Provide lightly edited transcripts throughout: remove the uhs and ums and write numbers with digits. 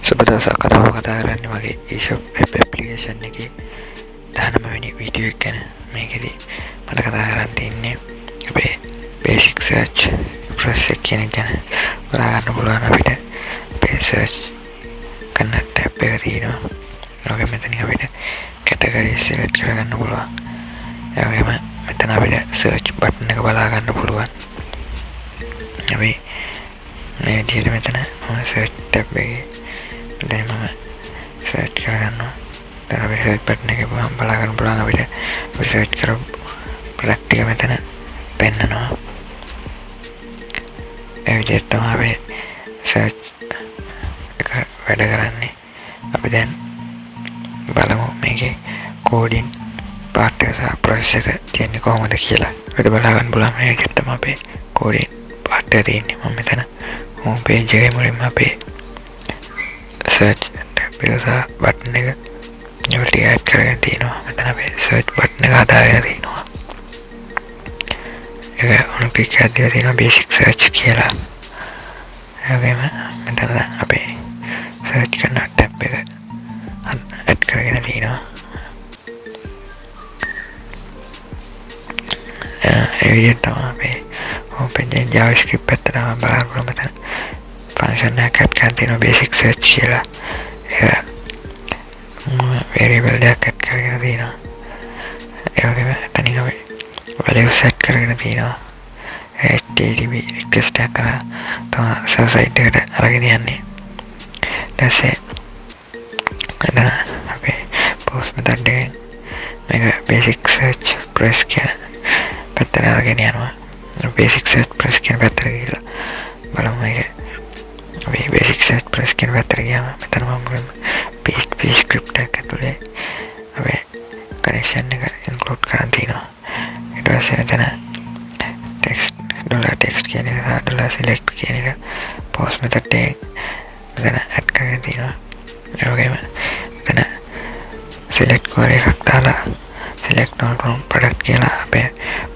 සුබ දවසක්. අද මම කතා කරන්නේ මගේ eShop web application එකේ 19 වෙනි වීඩියෝ එක ගැන. මේකෙදි මට කතා කරන්න තියෙන්නේ අපේ බේසික් සර්ච් ප්‍රොසෙස් එක කියන එක ගැන. බලා ගන්න පුළුවන් අපිට අපේ සර්ච් කරන ටැබ් එක තියෙනවා. ඒ වගේම මෙතනින් අපිට කැටගරි සිලෙක්ට් කරගන්න පුළුවන්. ඒ වගේම මෙතන අපිට සර්ච් බටන් එක බලා ගන්න පුළුවන්. අපි මේ විදිහට මෙතන මම සර්ච් ටැබ් එකේ දැන් මම සර්ච් කරගන්නවා. දැන් අපි සර්ච් බටන් එකේ බලා ගන්න පුළුවන් අපිට අපි සර්ච් කරපු ප්‍රොඩක්ට් ටික මෙතන පෙන්නනවා. ඒ විදිහට තමයි අපි සර්ච් එක වැඩ කරන්නේ. අපි දැන් බලමු මේකේ කෝඩින් පාර්ට් එක සහ ප්‍රොසෙස් එක තියෙන්නේ කොහොමද කියලා. අපිට බලා ගන්න පුළුවන් මේ විදිහට තමයි අපේ කෝඩින් පාර්ට් එක තියෙන්නේ. මම මෙතන හෝම් පේජ් එකේ මුලින්ම අපේ සර්ච් ටැබ් එක සහ බටන් එක ඒවල ටික ඇඩ් කරගෙන තියෙනවා. මෙතන අපේ සර්ච් බටන් එක හදාගෙන තියෙනවා. ඒක ඔන් ක්ලික් එකක් දීලා තියෙනවා බේසික් සර්ච් කියලා. ඒ වගේම මෙතන අපේ සර්ච් කරන ටැබ් එක ඇඩ් කරගෙන තියෙනවා. ඒ විදිහට තමයි අපේ හෝම් පේජ් එකේ JavaScript පැත්තට තමයි බලන්න පුළුවන්. මෙතන ෆන්ක්ෂන් එකක් ඇඩ් කරන් තියෙනවා බේසික් සර්ච් කියලා. ඒක වේරියබල් දෙයක් ඇඩ් කරගෙන තියෙනවා. ඒ වගේම එතනින් අපි වැලියු සෙට් කරගෙන තියෙනවා. HTTP request එකක් කරා තමයි සර්වර් සයිඩ් එකට අරගෙන යන්නේ. ඊට පස්සේ මෙතන අපේ පෝස්ට් මෙතඩ් එකෙන් මේක බේසික් සර්ච් ප්‍රෙස් කියන පැත්තට අරගෙන යනවා. බේසික් සර්ච් ප්‍රෙස් කියන පැත්තට ගිහලා බලමු. මේක අපි බේසික් සර්ච් ප්‍රෙස් කියන පැත්තට ගියාම මෙතන මම මුලින්ම PHP script එකක් ඇතුලේ අපේ කනෙක්ෂන් එක ඉන්ක්ලූඩ් කරන් තියෙනවා. ඊට පස්සේ මෙතන ටෙක්ස්ට් $text කියන එක සහ $select කියන එක පෝස්ට් මෙතඩ් එකෙන් මෙතන ඇඩ් කරගෙන තියෙනවා. ඒ වගේම මෙතන select query එකක් දාලා select all from product කියලා අපේ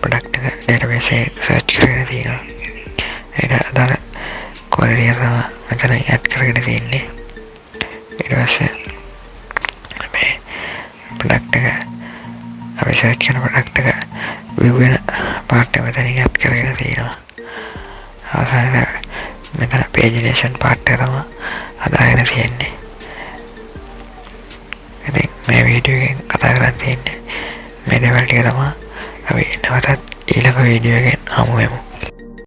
product එක database එකේ සර්ච් කරගෙන තියෙනවා. ඒකට අදාළ query එක තමයි මෙතන ඇඩ් කරගෙන තියෙන්නේ. ඊට පස්සේ අපේ product එක, අපි සර්ච් කරන product එක view වෙන පාර්ට් එක මෙතනින් ඇඩ් කරගෙන තියෙනවා. අවසානයේ මෙතන pagination part එක තමයි හදාගෙන තියෙන්නේ. ඉතින් මේ වීඩියෝ එකෙන් කතා කරන් තියෙන්නේ මේ දේවල් ටික තමයි. අපි නැවතත් ඊළඟ වීඩියෝ එකෙන් හමු වෙමු.